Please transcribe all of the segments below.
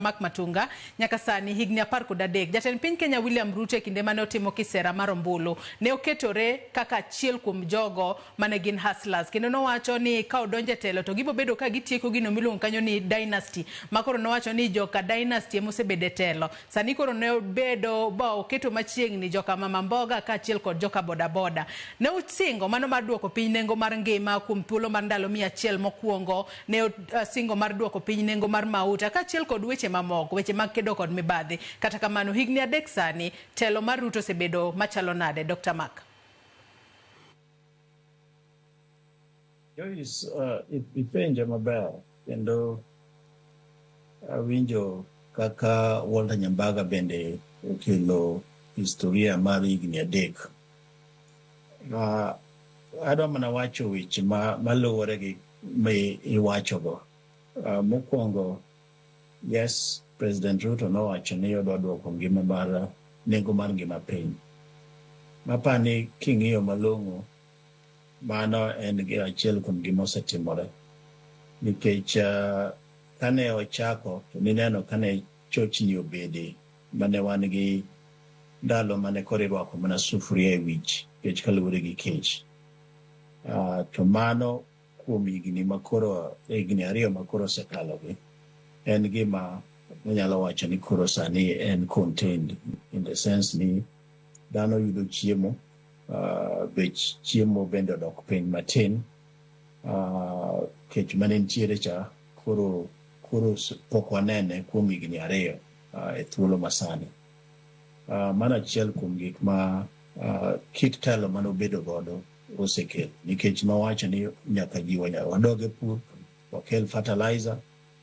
Mark Matunga nyaka sani higni 13. Jatend piny Kenya William Ruto e kinde mane otimo kisera mar ombulu ne oketore kaka achiel kuom jogo mane gin hustlers, kendo nowacho ni ka odonjo e telo to gibo bedo ka gitieko gino miluongo kanyo ni dynasty, ma koro nowacho ni joka dynasty ema osebedo e telo. Sani koro ne obedo ba oketo machiegni joka mama mboga kaachiel kod joka boda boda. Ne osingo mano mar duoko piny nengo mar ngima kuom thuolo mar ndalo 100 mokwongo, ne osingo mar duoko piny nengo mar mauta kaachiel kod weche mamoko, weche mag kedo kod mibadhi. Kata kamano, higni 3 sani, telo mar Ruto osebedo machalo nade, Dr. Mark? Joyce, ipenjo maber kendo awinjo kaka Walter Nyambaga bende okelo historia mar higni 3. Adwa mana wacho weche maluwore gi iwachogo. Mokwongo, yes, President Ruto nowacho ni odwa duoko ngima mar nengo mar ngima piny. Mapani king'iyo malong'o, mano en achiel kuom gima osetimore. Nikech kane ochako, to nineno kane chochni obede, mane wan gi ndalo mane koro irwako mana sufuria e wich, nikech kaluwore gi kech. To mano kuom higni makoro, higni 2 makoro osekalogi, en gima wanyalo wacho ni koro sani en contained, in the sense ni dhano yudo chiemo, bech chiemo bende odok piny matin, kech mane nitiere cha koro pok wanene kuom higni 2 e thuolo masani. Mano achiel kuom gik ma kit telo mane obedo godo osekelo, nikech nowacho ni nyaka ji wadog e pur, wakel fertilizer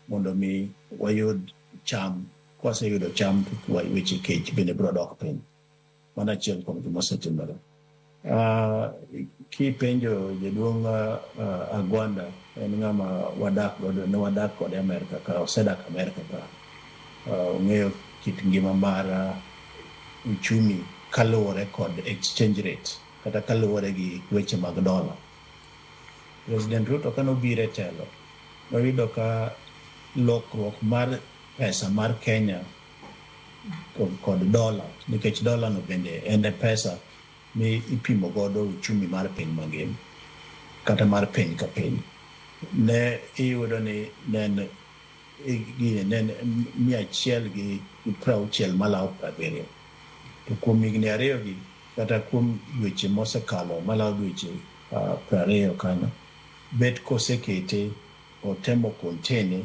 mondo mi wayud cham. Kwaseyudo cham, weche kech bende biro dok piny. Mano achiel kuom gima osetimore. Kipenjo jaduong' Agwanda, en ng'ama wadak godo, ne wadak kode Amerka ka, osedak Amerka ka. Ong'eyo kit ngima mar uchumi kaluwore kod exchange rate, kata kaluwore gi weche mag dola. President Ruto kane obiro e telo, noyudo ka lokruok mar pesa mar Kenya kod dola, nikech dola no bende en e pesa mi ipimo godo uchumi mar piny mangima, kata mar piny ka piny. Ne iyudo ni ne en 160 malawo 70. To kuom higni 2 gi, kata kuom dweche mosekalo malawo dweche 20 kanyo, bet kosekete otemo kontene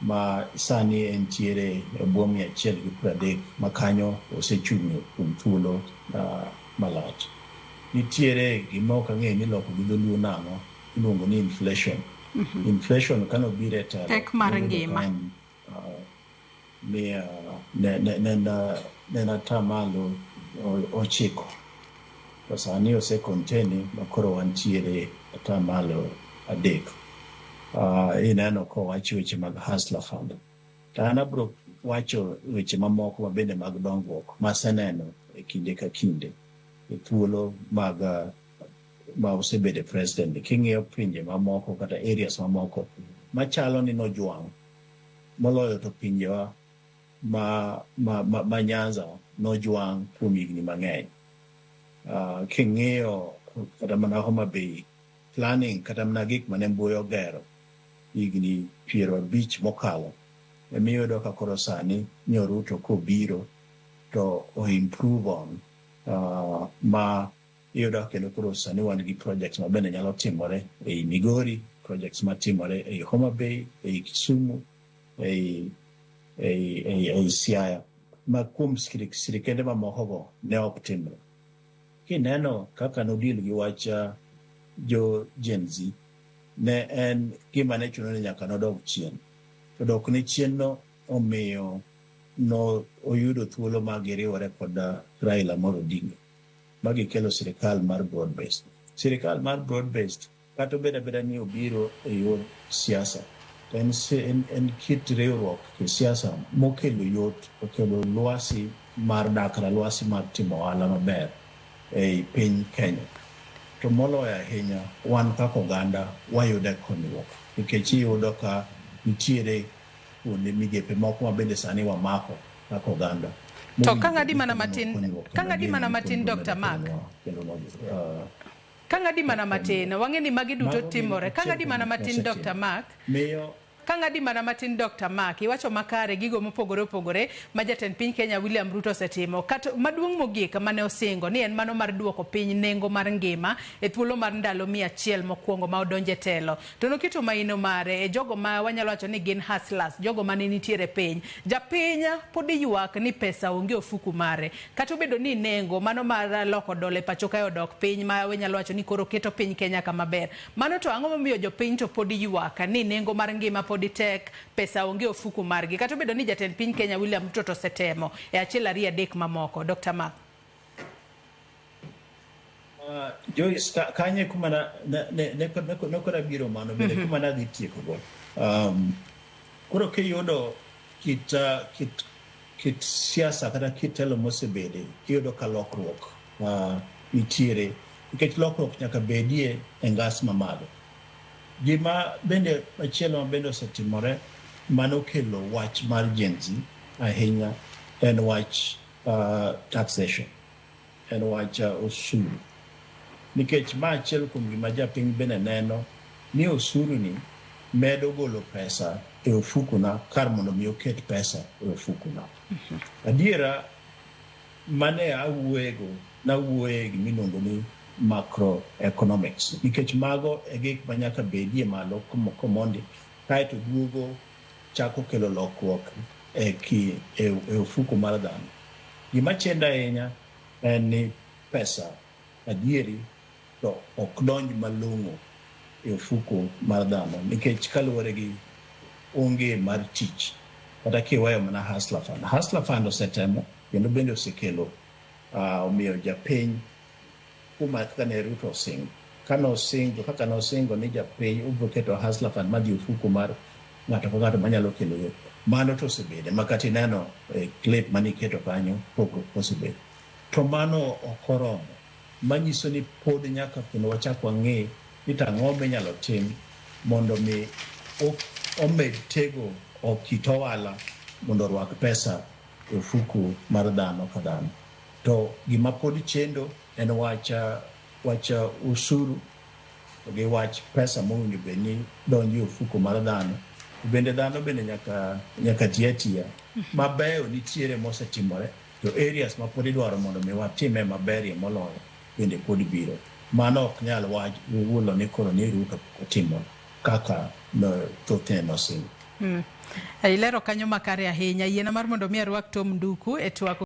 ma sani entiere e bwo 130 ma kanyo osechung'e kuom thuolo malach. Nitiere gima ok ang'eyo ni iloko gi dholuo nang'o, iluongo ni inflation. Inflation kane obiro e telo, pek mar ngima, ne en 9%. To sani ose kontene ma koro wantiere 3%. Ineno kowach weche mag Hustler Fund. To an abiro wacho weche mamoko mabende mag dongruok maseneno e kinde ka kinde e thuolo mag ma osebedo president. King'iyo pinje mamoko kata areas mamoko machalo ni nojwang' moloyo to pinjewa ma Nyanza nojwang' kuom higni mang'eny. King'iyo kata mana Homa Bay planning kata mana gik mane Mbui ogero higni 50 mokalo, emiyudo ka koro sani nyo Ruto kobiro to o improve on, ma iyudo kendo koro sani wan gi projects ma bende nyalo timore ei Migori, projects matimore ei Homa Bay, ei Kisumu, ei Siaya, ma kuom sirikende mamoko go ne ok timre. Kineno kaka nodil gi wach jo Gen Z, ne en gima ne chuno ni nyaka nodog chien. To dok ne chien no omiyo no oyudo thuolo ma giriwore kod Raila Amolo Odinga, ma gikelo sirikal mar broad based. Sirikal mar broad based kata obedo abeda ni obiro e yor siasa, to en kit riwruok e siasa mokelo yot, okelo lwasi mar dak kata lwasi mar timo ohala maber ei piny Kenya. To moloyo ahinya, wan kaka oganda wayude konyruok, nikech iyudo ka nitiere kuonde migepe moko ma bende sani wamako kaka oganda. To ka ng'adi mana matin, ka ng'adi mana matin, Dr. Mark. Ka ng'adi mana matin, wang'e ni magi duto timore. Ka ng'adi mana matin, Dr. Mark. Miyo Ka ng'adi mana matin, Dr. Mark, iwacho makare gigo mopogore opogore ma jatend piny Kenya William Ruto osetimo. Kata maduong' mogik mane osingo ni en mano mar duoko piny nengo mar ngima e thuolo mar ndalo 100 mokwongo ma odonje e telo. To noketo maino mare e jogo ma wanyalo wacho ni gin hustlers, jogo mane nitiere piny. Japiny pod ywak ni pesa onge ofuku mare. Kata obedo ni nengo mano mar loko dola e pacho kae odok piny ma wanyalo wacho ni koro keto piny Kenya kama ber. Mano to ang'o momiyo jopiny to pod ywak ni nengo mar ngima pod tek, pesa onge ofuku margi. Kata obedo ni jatend piny Kenya William Ruto to osetemo e 1 2 3 mamoko. Dr. Mark. Joyce, kanye kuma ne kora biro mano bende kuma nadhi tieko go. Koro kiyudo kit siasa kata kit telo mosebede, iyudo ka lokruok nitiere, nikech lokruok nyaka bedie e ngas mamalo. Gima bende machielo ma bende osetimore manokelo wach mar Gen Z ahinya en wach taxation, en wach osuru. Nikech ma achiel kuom gima japiny bende neno ni osuru ni medo golo pesa e ofukuna kar mondo mi oket pesa e ofukuna. Adiera mane awuoyego, nawuoye gimiluongo ni macroeconomics, nikech mago e gik ma nyaka bedie malo komondi kaeto duogo chako kelo lokruok e ofuku mar dhano. Gima chendo ahinya en ni pesa adieri to ok donj malong'o e ofuku mar dhano, nikech kaluwore gi onge mar tich, kata kiweyo mana Hustler Fund. Hustler Fund osetemo kendo bende osekelo omiyo japiny kuma kaka ne Ruto osingo. Kano kaka nosingo ni japiny obiro keto Hustler Fund madhi ofuku mar ng'ato ka ng'ato manyalo kelo yot. Mano to osebede ma kata ineno e clip maniketo kanyo pogruok osebedo. To mano ok oromo, manyiso ni pod nyaka kendo wachak wang'e ni to ang'o minyalo tim mondo mi omed tego kit ohala mondo orwak pesa e ofuku mar dhano ka dhano. To gima pod chendo en wach osuru gi wach pesa mowinjo bed ni donjo e ofuku mar dhano. Bende dhano bende nyaka ti atiya. Mabeyo nitiere mosetimore, to areas ma pod idwaro mondo mi watime maberie moloyo bende pod biro. Mano ok nyal wach wulo ni koro ni Ruto otimo kaka thothne nosingo. Ilero kanyo makare ahinya. Yiena mar mondo mi arwak Tom Nduku e twak.